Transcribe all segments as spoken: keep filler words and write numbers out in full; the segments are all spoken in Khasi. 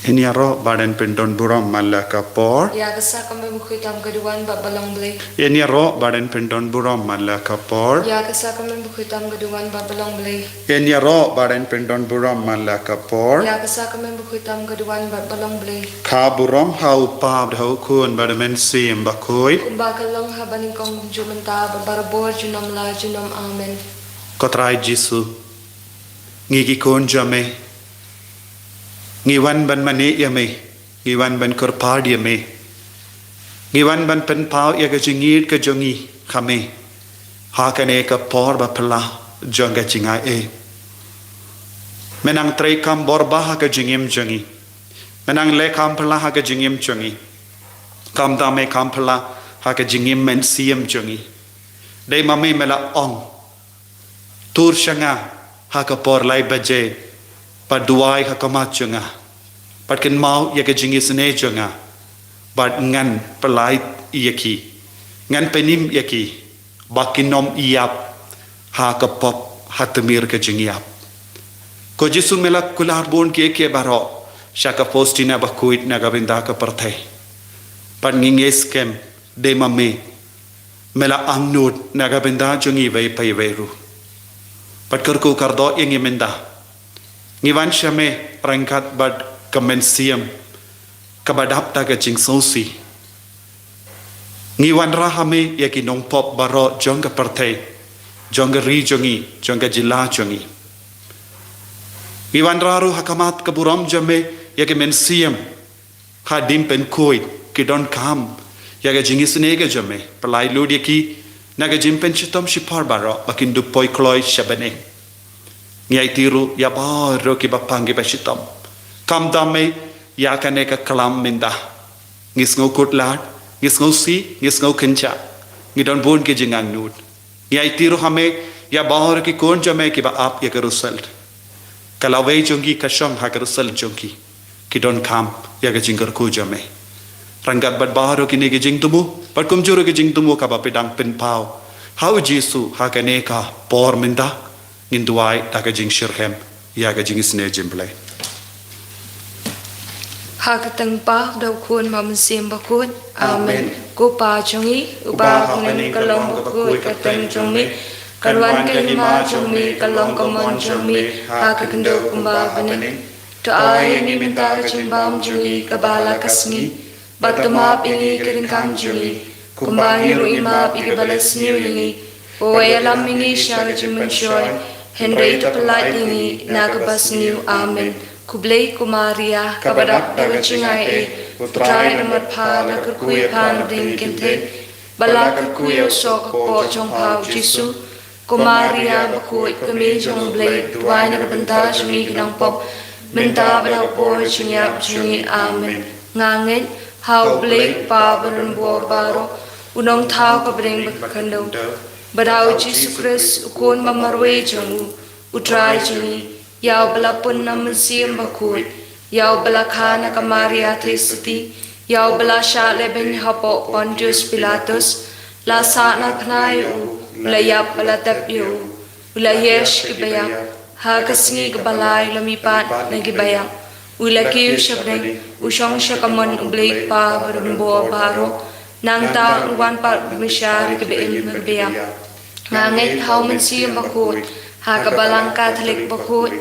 Ngin ïaroh bad ngin pyndon burom man la ka por. Ïa ka sakramen bakhuid tam ka duwan bad ba long Blei. Ngin ïaroh bad ngin pyndon burom man la ka por. Ïa ka sakramen bakhuid tam ka duwan bad ba long Blei. Ngin ïaroh bad ngin pyndon burom man la ka por. Ïa ka sakramen bakhuid tam ka duwan bad ba long Blei. Ka burom ha u Kpa bad ha u Khun bad ha u Mynsiem Bakhuid. Kumba ka long ha banyngkong, kumjuh mynta bad barabor junom la junom. Amen. Ko Trai Jisu, ngi ki khun jong me, ngi wan ban mane ïa me, ngi wan ban kyrpad ïa me, ngi wan ban pynpaw ïa ka jingïeit ka jong ngi ha me ha kane ka por ba phylla jong ka jingaiei. Me nang treikam bor bha ha ka jingim jong ngi. Me nang leh kam phylla ha ka jingim jong ngi. Kam dam me kam phylla ha ka jingim mynsiem jong ngi. Dei ma me me la ong, tur sha nga ha ka por lai baje, bad duwai ha khmat jong nga, bad kynmaw ïa ka jingisynei jong nga, bad ngan pyllait ïa ki, ngan pynim ïa ki, ba kin ym ïap ha ka pop ha tmier ka jingïap. Ko Jisu, me la kular bun kiei kiei baroh sha ka Faustina bakhuid na ka bynta ka pyrthei. Bad ngi ngeit skhem, dei ma me me la angnud na ka bynta jong ngi iwei pa iwei ruh. Bad kyrkhu kyrdoh ïa ngi mynta. Ngi wan sha me ryngkat bad ka mynsiem kaba dap da ka jingsngewsih. Ngi wanrah ha me ïa ki nongpop baroh jong ka pyrthei, jong ka ri jong ngi, jong ka jylla jong ngi. Ngi wanrah ruh ha khmat ka burom jong me ïa ki mynsiem hadien pynkhuid, ki donkam ïa ka jingisynei ka jong me. Pyllait lut ïa ki na ka jingpynshitom shipor baroh ba kin dup poi kloi sha bneng. Ngi aiti ruh ïa baroh kiba pang kiba shitom. Kam dam me ïa kane ka klam mynta. Ngi sngewkhuslai, ngi sngewsih, ngi sngewkynjah, ngi don bun ki jingangnud. Ngi aiti ruh ha me ïa baroh ki khun jong me kiba ap ïa ka result. Ka lawei jong ki ka shong ha ka result jong ki. Ki donkam ïa ka jingkyrkhu jong me. Ryngkat bad baroh kine ki jingthmu, bad kumjuh ruh ki jingthmu kaba phi dang pynpaw ha u Jisu ha kane ka por mynta, ngin duwai da ka jingshitrhem ïa ka jingisynei jong U Blei. Ha ka kyrteng u Kpa, bad u Khun, bad u Mynsiem Bakhuid. Amen. Amen. Ko Pa jong ngi uba ha bneng, ka long bakhuid ka kyrteng jong me. Kan wan ka hima jong me, kan long ka mon jong me ha ka khyndew kumba ha bneng. To ai ïa ngi mynta ka jingbam jong ngi kaba la ka sngi. Bad to map ïa ngi ki ryngkang jong ngi, kumba ngi ruh ngi map ïa kiba la sniew ïa ngi. Wat ïalam ïa ngi sha ka jingmynshoi, hynrei to pyllait ïa ngi na kaba sniew. Amen. Khublei ko Maria, kaba dap da ka jingaiei, U Trai u don bad pha. La kyrkhu ïa pha na pdeng ki kynthei, bad la kyrkhu ïa u soh ka kpoh jong pha u Jisu. Ko Maria bakhuid, ka Kmie jong U Blei, duwai na ka bynta jong ngi ki nongpop, mynta bad ha ka por jingïap jong ngi. Amen. Nga ngeit ha U Blei Kpa badonbor baroh, u Nongthaw ka bneng bad ka khyndew, bad ha u Jisu Khrist, u Khun ba marwei jong u, U Trai jong ngi, ïa uba la pun na u Mynsiem Bakhuid, ïa uba la kha na ka Maria Theisotti, ïa uba la shah lehbeiñ hapoh Pontius Pilatus, la sahnarphna ïa u, u la ïap bad la tep ïa u, u la ïaid sha kiba ïap, ha ka sngi kaba lai u la mihpat na kiba ïap, u la kiew sha bneng, u shong sha ka mon U Blei Kpa badonbor baroh. Nangta un wan pat ban bishar ïa kiba im bad kiba ïap. Nga ngeit ha u Mynsiem Bakhuid, ha ka Balang Katholik bakhuid,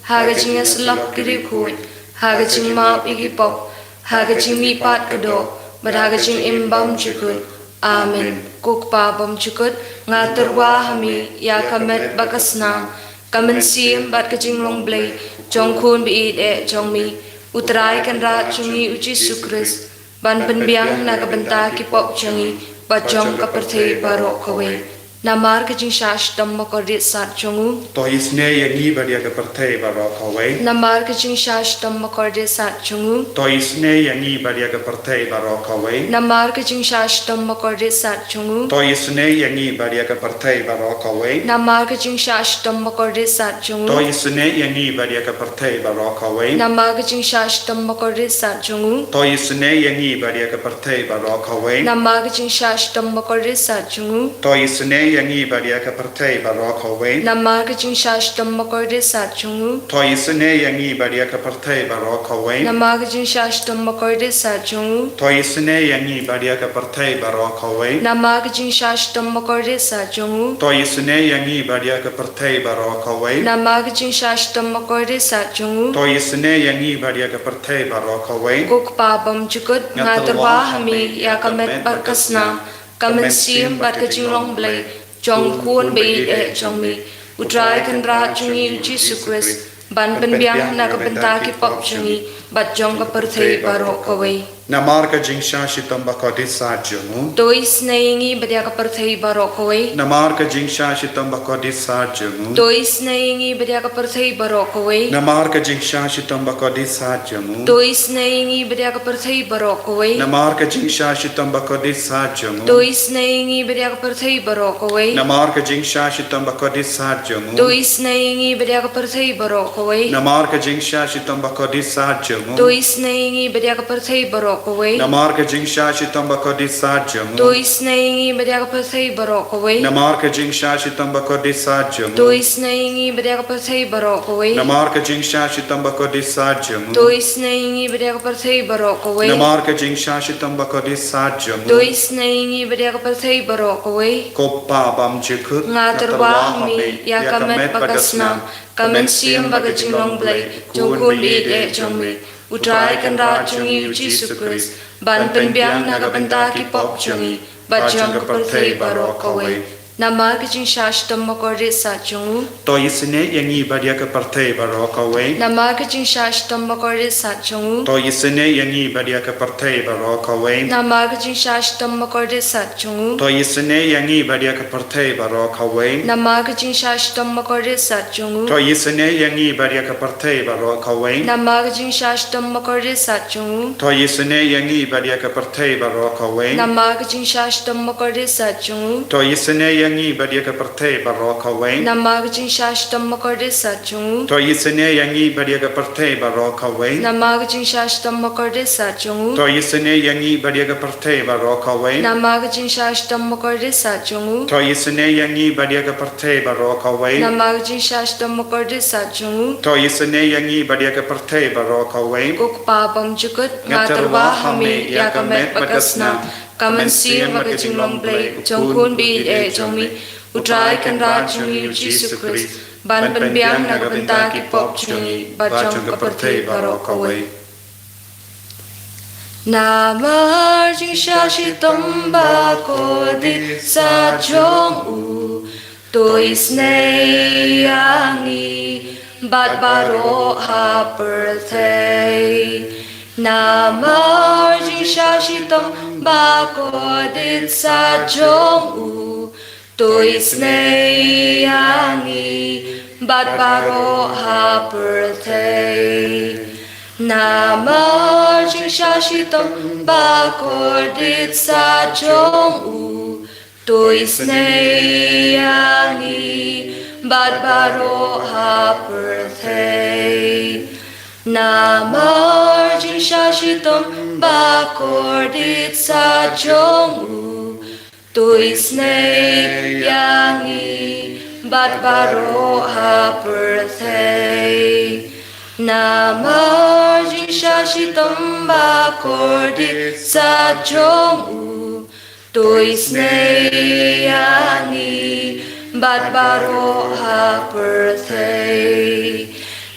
ha ka jingïasyllok ki riewkhuid, ha ka jingmap ïa ki pop, ha ka jingmihpat ka doh, bad ha ka jingim bymjukut. Amen. Ko Kpa bymjukut, nga tyrwa ha me ïa ka met bad ka snam, ka mynsiem bad ka jinglong Blei jong u Khun ba ïeit eh jong me, U Trai Kynrad jong ngi U Jisu Khrist, ban pynbiang na ka bynta ki pop jong ngi bad jong ka pyrthei baroh kawei. Namar ka jingshah shitom bakordit sat jong u. To isynei ïa ngi bad ïa ka pyrthei baroh kawei. Namar ka jingshah shitom bakordit sat jong u. To isynei ïa ngi bad ïa ka pyrthei baroh kawei. Namar ka jingshah shitom bakordit sat jong u. To isynei ïa ngi bad ïa ka pyrthei baroh kawei. Namar ka jingshah shitom bakordit sat jong u. To isynei ïa ngi bad ïa ka pyrthei baroh kawei. Namar ka jingshah shitom bakordit sat jong u. To isynei ïa ngi bad ïa ka pyrthei baroh kawei. Namar ka jingshah shitom bakordit sat jong u. To isynei ïa ngi bad ïa ka pyrthei baroh kawei. Namar ka jingshah shitom bakordit sat jong u. To isynei ïa ngi bad ïa ka pyrthei baroh kawei. Namar ka jingshah shitom bakordit sat jong u. To isynei ïa ngi bad ïa ka pyrthei baroh kawei. Namar ka jingshah shitom bakordit sat jong u. To isynei ïa ngi bad ïa ka pyrthei baroh kawei. Namar ka jingshah shitom bakordit sat jong u. To isynei ïa ngi bad ïa ka pyrthei baroh kawei. Ko Kpa bymjukut, nga tyrwa ha me ïa ka met bad ka snam, ka mynsiem bad ka jinglong Blei jong u Khun ba ïeit eh jong me, U Trai Kynrad jong ngi U Jisu Khrist, ban pynbiang na ka bynta ki pop jong ngi bad jong ka pyrthei baroh kawei. Namar ka jingshah shitom bakordit sat jong u. To isynei ïa ngi bad ïa ka pyrthei baroh kawei. Namar ka jingshah shitom bakordit sat jong u. To isynei ïa ngi bad ïa ka pyrthei baroh kawei. Namar ka jingshah shitom bakordit sat jong u. To isynei ïa ngi bad ïa ka pyrthei baroh kawei. Namar ka jingshah shitom bakordit sat jong u. To isynei ïa ngi bad ïa ka pyrthei baroh kawei. Namar ka jingshah shitom bakordit sat jong u. To isynei ïa ngi bad ïa ka pyrthei baroh kawei. Namar ka jingshah shitom bakordit sat jong u. To isynei ïa ngi bad ïa ka pyrthei baroh kawei. Namar ka jingshah shitom bakordit sat jong u. To isynei ïa ngi bad ïa ka pyrthei baroh kawei. Namar ka jingshah shitom bakordit sat jong u. To isynei ïa ngi bad ïa ka pyrthei baroh kawei. Namar ka jingshah shitom bakordit sat jong u. To isynei ïa ngi bad ïa ka pyrthei baroh kawei. Namar ka jingshah shitom bakordit sat jong u. To isynei ïa ngi bad ïa ka pyrthei baroh kawei. Ko Kpa bymjukut, nga tyrwa ha me ïa ka met bad ka snam, ka mynsiem bad ka jinglong Blei jong u Khun ba ïeit eh jong me, U Trai Kynrad jong ngi U Jisu Khrist, ban pynbiang na ka bynta ki pop jong ngi bad jong ka pyrthei baroh kawei. Namar ka jingshah shitom bakordit sat jong u. To isynei ïa ngi bad ïa ka pyrthei baroh kawei. Namar ka jingshah shitom bakordit sat jong u. To isynei ïa ngi bad ïa ka pyrthei baroh kawei. Namar ka jingshah shitom bakordit sat jong u. To isynei ïa ngi bad ïa ka pyrthei baroh kawei. Namar ka jingshah shitom bakordit sat jong u. To isynei ïa ngi bad ïa ka pyrthei baroh kawei. Namar ka jingshah shitom bakordit sat jong u. To isynei ïa ngi bad ïa ka pyrthei baroh kawei. Namar ka jingshah shitom bakordit sat jong u. To isynei ïa ngi bad ïa ka pyrthei baroh kawei. Namar ka jingshah shitom bakordit sat jong u. To isynei ïa ngi bad ïa ka pyrthei baroh kawei. Namar ka jingshah shitom bakordit sat jong u. To isynei ïa ngi bad ïa ka pyrthei baroh kawei. Namar ka jingshah shitom bakordit sat jong u. To isynei ïa ngi bad ïa ka pyrthei baroh kawei. Namar ka jingshah shitom bakordit sat jong u. To isynei ïa ngi bad ïa ka pyrthei baroh kawei. Ko Kpa bymjukut, nga tyrwa ha me ïa ka met bad ka snam, ka mynsiem bad ka jinglong Blei jong u Khun ba ïeit eh jong me, U Trai Kynrad jong ngi U Jisu Khrist, ban pynbiang na ka bynta ki pop jong ngi bad jong ka pyrthei baroh kawei. Namar jingshah shitom bakordit sat jong u, to isynei ïa ngi bad baroh ha pyrthei. Namar jingshah shitom bakordit sat jong u, to isynei ïa ngi bad baroh ha pyrthei. Namar jingshah shitom bakordit sat jong u, to isynei ïa ngi bad baroh ha pyrthei. Namar jingshah shitom bakordit sat jong u, to isynei ïa ngi bad baroh ha pyrthei. Namar jingshah shitom bakordit sat jong u, to isynei ïa ngi bad baroh ha pyrthei.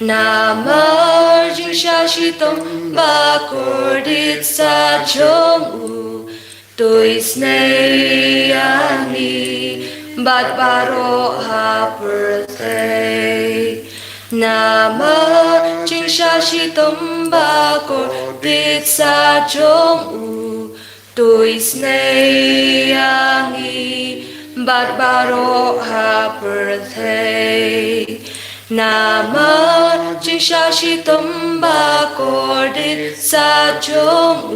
Namar jingshah shitom bakordit sat jong u, to isynei ïa ngi bad baroh ha pyrthei. Namar jingshah shitom bakordit sat jong u, to isynei ïa ngi bad baroh ha pyrthei. Namar jingshah shitom bakordit sat jong u,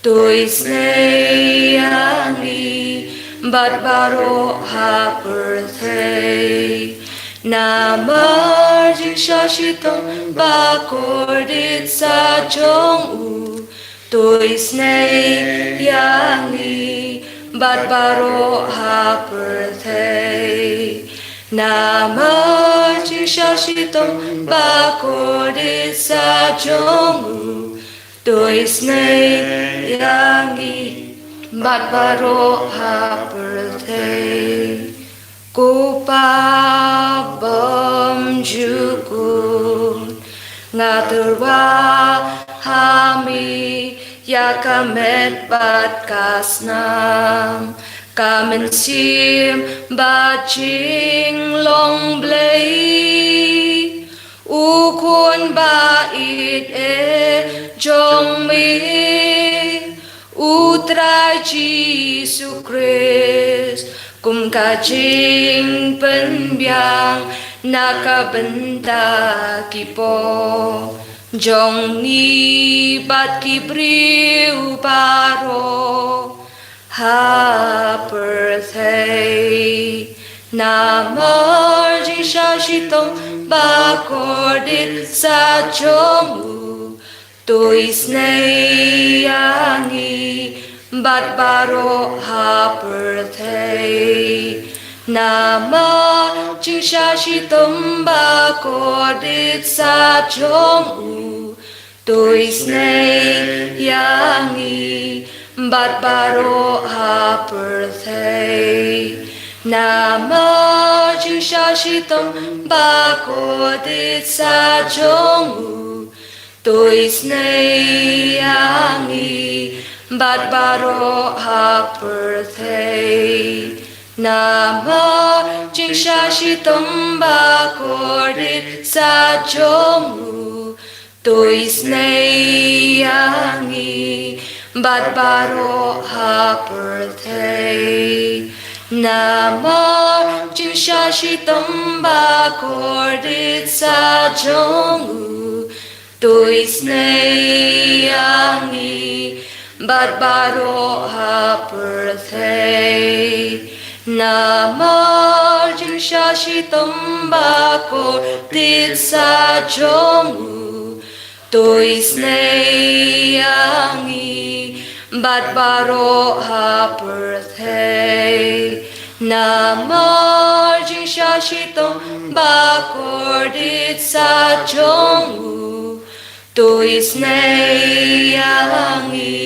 to isynei ïa ngi bad baroh ha pyrthei. Namar jingshah shitom bakordit sat jong u, to isynei ïa ngi bad baroh ha pyrthei. Namar jingshah shitom bakordit sa jong u, to isynei ïa ngi bad baroh ha pyrthei. Ko Pa bymjukut, nga tyrwa ha me ïa ka met bad ka snam, ka mynsiem bad jinglong Blei. U Khun ba ïeit jong me, U Trai Jisu Khrist, kum ka jingpynbiang na ka bynta ki pop jong ngi bad ki briew baroh ha pyrthei. Namar jingshah shitom bakordit sa jong u, to isynei ïa ngi bad baroh ha pyrthei. Namar jingshah shitom bakordit sa jong u, to isynei ïa ngi bad baroh ha pyrthei. Namar jingshah shitom bakordit sa jong u, to isynei ïa ngi bad baroh ha pyrthei. Namar jingshah shitom bakordit sa jong u, to isynei ïa ngi bad baroh ha pyrthei. Namar jingshah shitom bakordit sa jong u, to isynei ïa ngi bad baroh ha pyrthei. Namar jingshah shitom bakordit sa jong u, to isynei ïa ngi bad baroh ha pyrthei. Namar jingshah shitom bakordit sa jong u, to isynei ïa ngi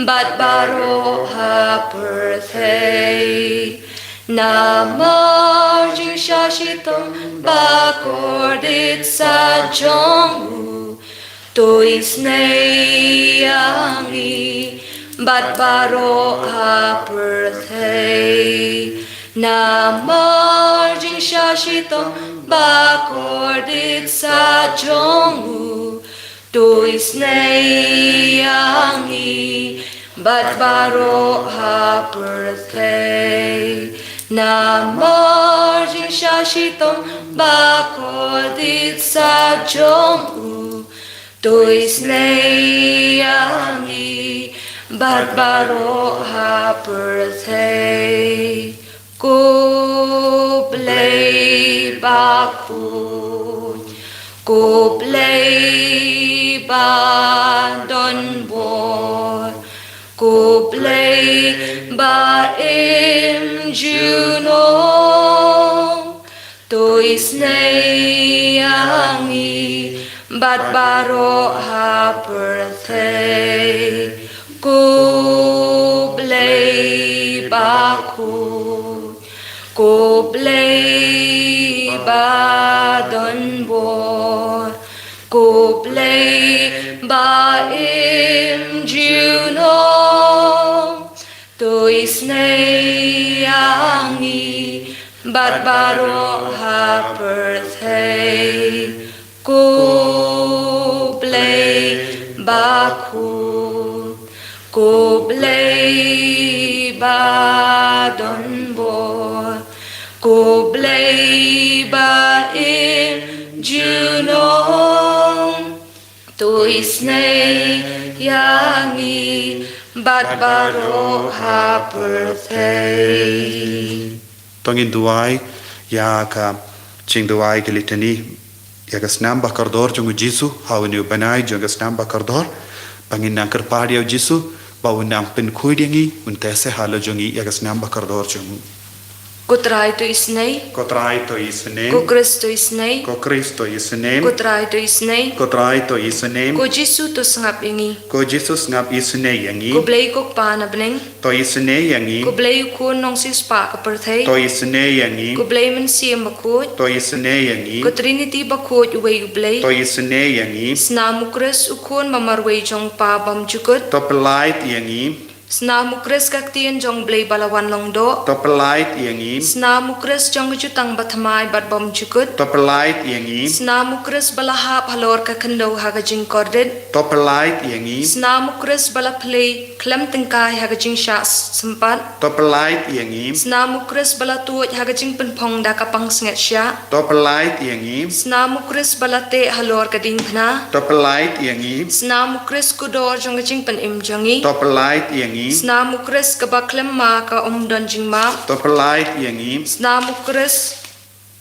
bad baroh ha pyrthei. Namar jingshah shitom bakordit sa jong u, to isynei ïa ngi bad baroh ha pyrthei. Namar jingshah shitom bakordit sa jong u, to isynei ïa ngi bad baroh ha pyrthei. Namar jingshah shitom bakordit sa jong u, to isynei ïa ngi bad baroh ha pyrthei. Ko Blei bakhuid, ko Blei badonbor, ko Blei ba im junom, to isynei ïa ngi bad baroh ha pyrthei. Ko Blei bakhuid, ko Blei badonbor, ko Blei ba im junom, to isynei ïa ngi bad baroh ha pyrthei. Ko Blei bakhuid, ko Blei badonbor, ko Blei ba im junom, to isynei ïa ngi bad baroh ha pyrthei. To ngin duwai ïa ka jingduwai ka litani, ïa ka snam ba kordor jong u Jisu, ha une u bnai jong ka snam ba kordor, ba ngin nang kyrpad ïa u Jisu, Ba un nang pynkhuid ïa ngi, un teh seh halor jong ngi ïa ka snam ba kordor jong u. Ko Trai to isynei. Ko Trai to isynei. Ko Khrist to isynei. Ko Khrist to isynei. Ko Trai to isynei. Ko Trai to isynei. Ko Jisu to sngap ïa ngi. Ko Jisu sngap isynei ïa ngi. Ko Blei ko Kpa na bneng. To isynei ïa ngi. Ko Blei u Khun nongsiewspah ka pyrthei. To isynei ïa ngi. Ko Blei Mynsiem Bakhuid. To isynei ïa ngi. Ko Trinity Bakhuid uwei u Blei. To isynei ïa ngi. Snam u Khrist u Khun ba marwei jong u Kpa bymjukut. To pynlait ïa ngi. Snam u Khrist ka ktien jong u Blei ba la wan long doh. To pynlait ïa ngi. Snam u Khrist jong ka jutang bathymmai bad bymjukut. To pynlait ïa ngi. Snam u Khrist ba la hap halor ka khyndew ha ka jingkordit. To pynlait ïa ngi. Snam u Khrist ba la plie khlem tyngkai ha ka jingshah sympat. To pynlait ïa ngi. Snam u Khrist ba la tuid ha ka jingpynphong da ka pansngiat shiah. To pynlait ïa ngi. Snam u Khrist ba la teh halor ka diengphna. To pynlait ïa ngi. Snam u Khrist ko dor jong ka jingpynim jong ngi. To pynlait ïa ngi. Snam u Khrist kaba khlem ma ka um don jingmap. To pynlait ïa ngi. Snam u Khrist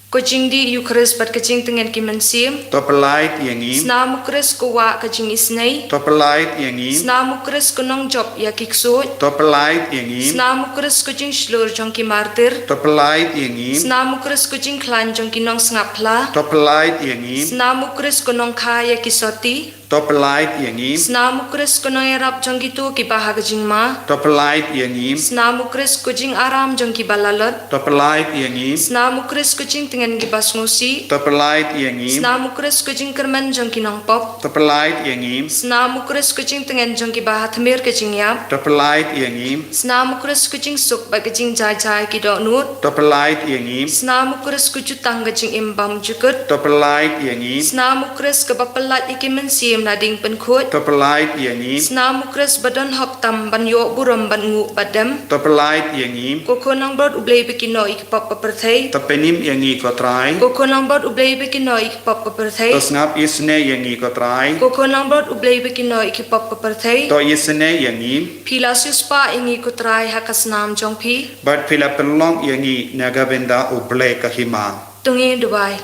ko jingdih Eukharist bad ka jingtngen ki mynsiem. To pynlait ïa ngi. Snam u Khrist ko wah ka jingisynei. To pynlait ïa ngi. Snam u Khrist ko nongjop ïa ki ksuid. To pynlait ïa ngi. Snam u Khrist ko jingshlur jong ki martir. To pynlait ïa ngi. Snam u Khrist ko jingkhlaiñ jong ki nongsngap phla. To pynlait ïa ngi. Snam u Khrist ko nongkha ïa ki sotti. To pynlait ïa ngi. Snam u Khrist ko nongïarap jong kito kiba ha ka jingma. To pynlait ïa ngi. Snam u Khrist ko jingaram jong kiba lalot. To pynlait ïa ngi. Snam u Khrist ko jingtngen kiba sngewsih. To pynlait ïa ngi. Snam u Khrist ko jingkyrmen jong ki nongpop. To pynlait ïa ngi. Snam u Khrist ko jingtngen jong kiba ha tmier ka jingïap. To pynlait ïa ngi. Snam u Khrist ko jingsuk bad ka jingjai jai ki dohnud. To pynlait ïa ngi. Snam u Khrist ko jutang ka jingim bymjukut. To pynlait ïa ngi. Snam u Khrist kaba pyllait ïa ki mynsiem na ding pynkhuid. To pynlait ïa ngi. Snam u Khrist ba don hok tam ban ïoh burom ban nguh bad dem. To pynlait ïa ngi. Ko Khun nongbrot u Blei ba kynnoh ïa ki pop ka pyrthei. To pynim ïa ngi ko Trai. Ko Khun nongbrot u Blei ba kynnoh ïa ki pop ka pyrthei. To sngap isynei ïa ngi ko Trai. Ko Khun nongbrot u Blei ba kynnoh ïa ki pop ka pyrthei. To isynei ïa ngi. Phi la siewspah ïa ngi ko Trai ha ka snam jong phi. Bad phi la pynlong ïa ngi na ka bynta u Blei ka hima. To ngin duwai.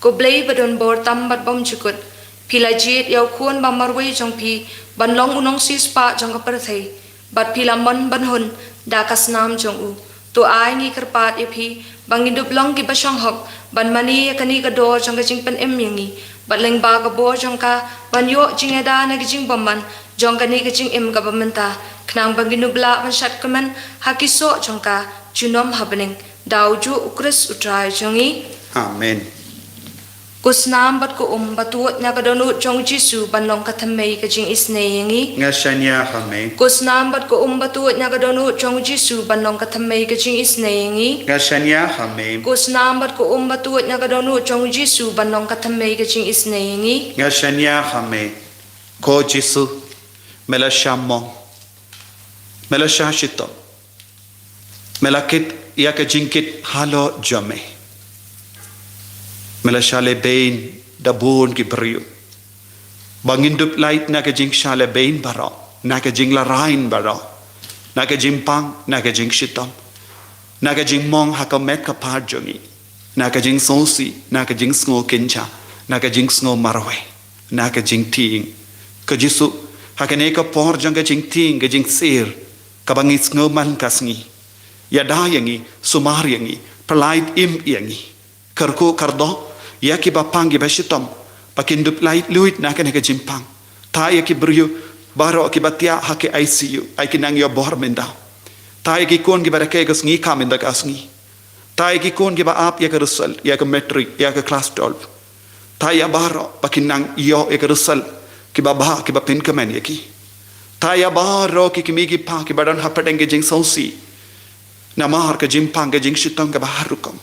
Ko Blei ba don bor tam bad bymjukut. Phi la jied ïa u Khun ba marwei jong phi ban long u nongsiewspah jong ka pyrthei. Bad phi la mon ban hun da ka snam jong u. To ai ngi kyrpad ïa phi ba ngin dup long kiba shong hok ban mane ïa kane ka dor jong ka jingpynim ïa ngi. Bad lyngba ka bor jong ka ban ïoh jingïada na ka jingbymman jong kane ka jingim kaba mynta. Khnang ba ngin dup lah ban shad kmen ha ki soh jong ka junom ha bneng. Da ujuh u Khrist u Trai jong ngi. Amen. Ko snam bad ko um ba tuid na ka dohnud jong u Jisu ban long ka thymmei ka jingisynei ïa ngi. Nga shaniah ha me. Ko snam bad ko um ba tuid na ka dohnud jong u Jisu ban long ka thymmei ka jingisynei ïa ngi. Nga shaniah ha me. Ko snam bad ko um ba tuid na ka dohnud jong u Jisu ban long ka thymmei ka jingisynei ïa ngi. Nga shaniah ha me. Ko Jisu, me la shah mong. Me la shah shitom. Me la kit ïa ka jingkit halor jong me. Me la shah lehbeiñ da bun ki briew. Ba ngin dup lait na ka jingshah lehbeiñ baroh, na ka jinglehrain baroh, na ka jingpang, na ka jingshitom, na ka jingmong ha ka met ka phad jong ngi, na ka jingsngewsih, na ka jingsngew kynja, na ka jingsngew marwei, na ka jingtieng. Ko Jisu, ha kane ka por jong ka jingtieng, ka jingsir, kaba ngi sngewman ka sngi. Ïada ïa ngi, sumar ïa ngi, pynlait im ïa ngi. Kyrkhu kyrdoh ïa kiba pang kiba shitom, ba kin dup lait luid na kane ka jingpang. Tha ïa ki briew baroh kiba thiah ha ki I C U, ai kin nang ïoh bor mynta. Tha ïa ki khun kiba rakhe ka sngi ka mynta ka sngi. Tha ïa ki khun kiba ap ïa ka result, ïa ka matric, ïa ka class twelve. Tha ïa baroh ba kin nang ïoh ïa ka result kiba bha, kiba pynkmen ïa ki. Tha ïa baroh ki kmie ki kpa kiba don hapdeng ka jingsngewsih namar ka jingpang ka jingshitom kaba har rukom.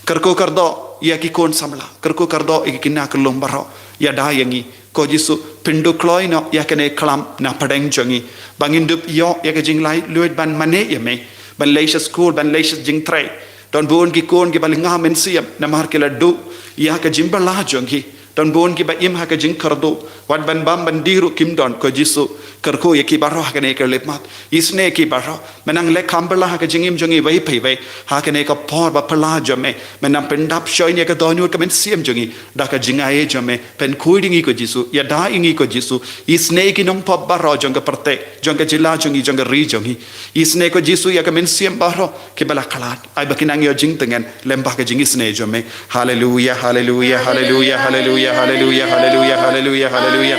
Kyrkhu kyrdoh ïa ki khun samla, kyrkhu kyrdoh ïa ki khynnah khyllung baroh. Ïada ïa ngi, ko Jisu, pynduh kloi noh ïa kane ka khlam na pdeng jong ngi, ba ngin dup ïoh ïa ka jinglait luid ban mane ïa me, ban leit sha skul, ban leit sha jingtrei. Don bun ki khun kiba lynga mynsiem namar ki la duh ïa ka jingbylla jong ki. Don bun kiba im ha ka jingkyrduh, wat ban bam ban dih ruh kim don, ko Jisu. Kyrkhu ïa ki baroh ha kane ka khyllipmat. Isynei ïa ki baroh. Men nang leh kham bylla ha ka jingim jong iwei pa iwei. Ha kane ka por ba phylla jong me. Men nang pyndap shoi ïa ka dohnud ka mynsiem jong i. Da ka jingai jong me. Pynkhuid ïa ngi ko Jisu. Ïada ïa ngi ko Jisu. Isynei ïa ki nongpop baroh jong ka pyrthei. Jong ka jylla jong i, jong ka ri jong i. Isynei ko Jisu ïa ka mynsiem baroh. Kiba la khlad. Ai ba kin nang ïoh jingtngen lem bad ka jingisynei jong me. Haleluya, haleluya, haleluya, haleluya, haleluya, haleluya, haleluya, haleluya.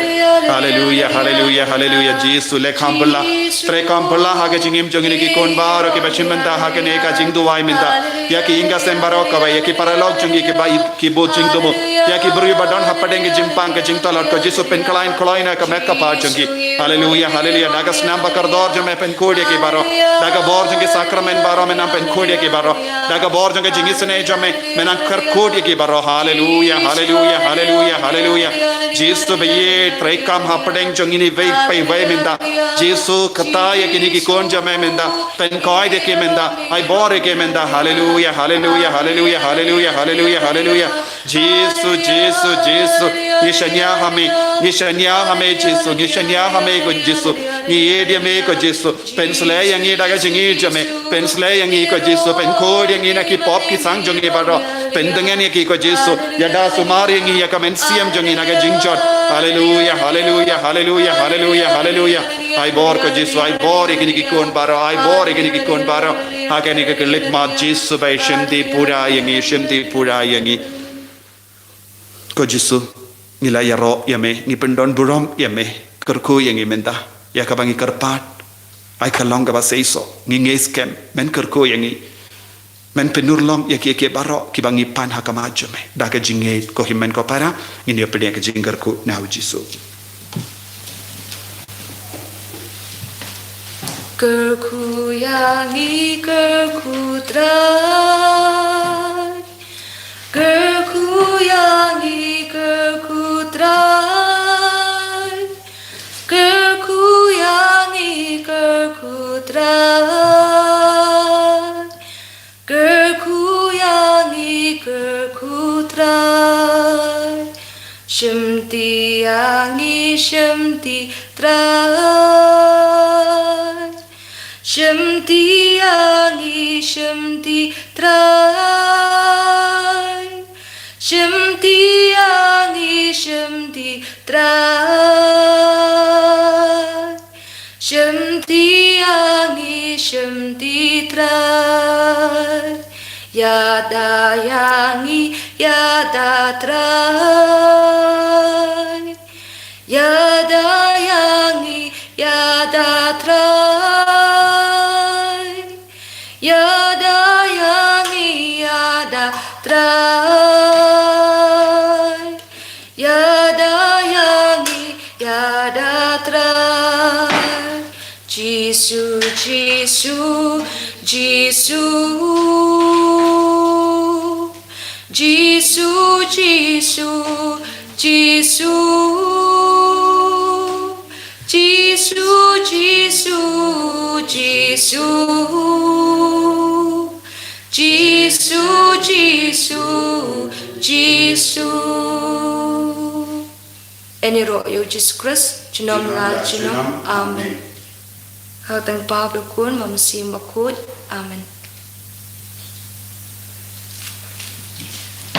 Haleluya, haleluya, haleluya. Jisu leh kham bylla. Trei kham bylla ha ka jingim jong ngi ki khun baroh kiba shim bynta ha kane ka jingduwai mynta. Ïa ki ïing ki sem baroh kawei, ïa ki paralok jong ngi kiba i-, ki bud jingduwai. Ïa ki briew ba don hapdeng ki jingpang ki jingtlot ko Jisu pynkhlaiñ khlaiñ na ka met ka phad jong ngi. Haleluya, haleluya. Da ka snam ba kordor jong me pynkhuid ïa ki baroh. Da ka bor jong ki sakramen baroh men nang pynkhuid ïa ki baroh. Da ka bor jong ka jingisynei jong me men nang kyrkhu ïa ki baroh. Haleluya, haleluya, haleluya, haleluya. Jisu ba ïeit, trei kham hapdeng jong ngi iwei pa iwei mynta. Jisu kata ïa kine ki khun jong me mynta. Pynkhuid ïa ki mynta. Ai bor ïa ki mynta. Haleluya, haleluya, haleluya, haleluya, haleluya, haleluya. Jisu, Jisu, Jisu. Ngi shaniah ha me, ngi shaniah ha me Jisu, ngi shaniah ha me ko Jisu. Ngi ïeit ïa me ko Jisu. Pynshlei ïa ngi da ka jingïeit jong me. Pynshlei ïa ngi ko Jisu. Pynkhuid ïa ngi na ki pop ki sang jong ngi baroh. Pyntngen ïa ki ko Jisu. Ïada sumar ïa ngi ïa ka mynsiem jong ngi na ka jingjot. Haleluya, haleluya, haleluya, haleluya, haleluya. Ai bor ko Jisu, ai bor ïa kine ki khun baroh, ai bor ïa kine ki khun baroh. Ha kane ka khyllipmat Jisu ba shim dih pura ïa ngi, shim dih pura ïa ngi. Ko Jisu, ngi la ïaroh ïa me, ngi pyndon burom ïa me, kyrkhu ïa ngi mynta, ïa kaba ngi kyrpad, ai ka long kaba seisoh, ngi ngeit skhem, men kyrkhu ïa ngi, men pynurlong ïa ki, ïa ki baroh, kiba ngi pan ha khmat jong me, da ka jingngeit, ko hynmen ko para, ngin ïa pdiang ka jingkyrkhu na u Jisu. Kyrkhu ïa ngi kyrkhu Trai. Kyrkhu ïa ngi kyrkhu Trai. Kyrkhu ïa ngi kyrkhu Trai. Kyrkhu ïa ngi kyrkhu Trai. Shimti ïa ngi shimti Trai. Shimti ïa ngi shimti Trai. Shimti ïa ngi shimti Trai. Shimti ïa ngi shimti Trai. Ïada ïa ngi ïada Trai. Ïada ïa ngi ïada Trai. Ïada ïa ngi ïada Trai. Ïada ïa ngi ïada Trai. Jisu, Jisu, Jisu. Jisu, Jisu, Jisu. Jisu, Jisu, Jisu. Jisu, Jisu, Jisu. Yn ïaroh ïa u Jisu Khrist, junom la junom. Amen. Ha ka kyrteng u Kpa bad u Khun bad u Mynsiem Bakhuid. Amen.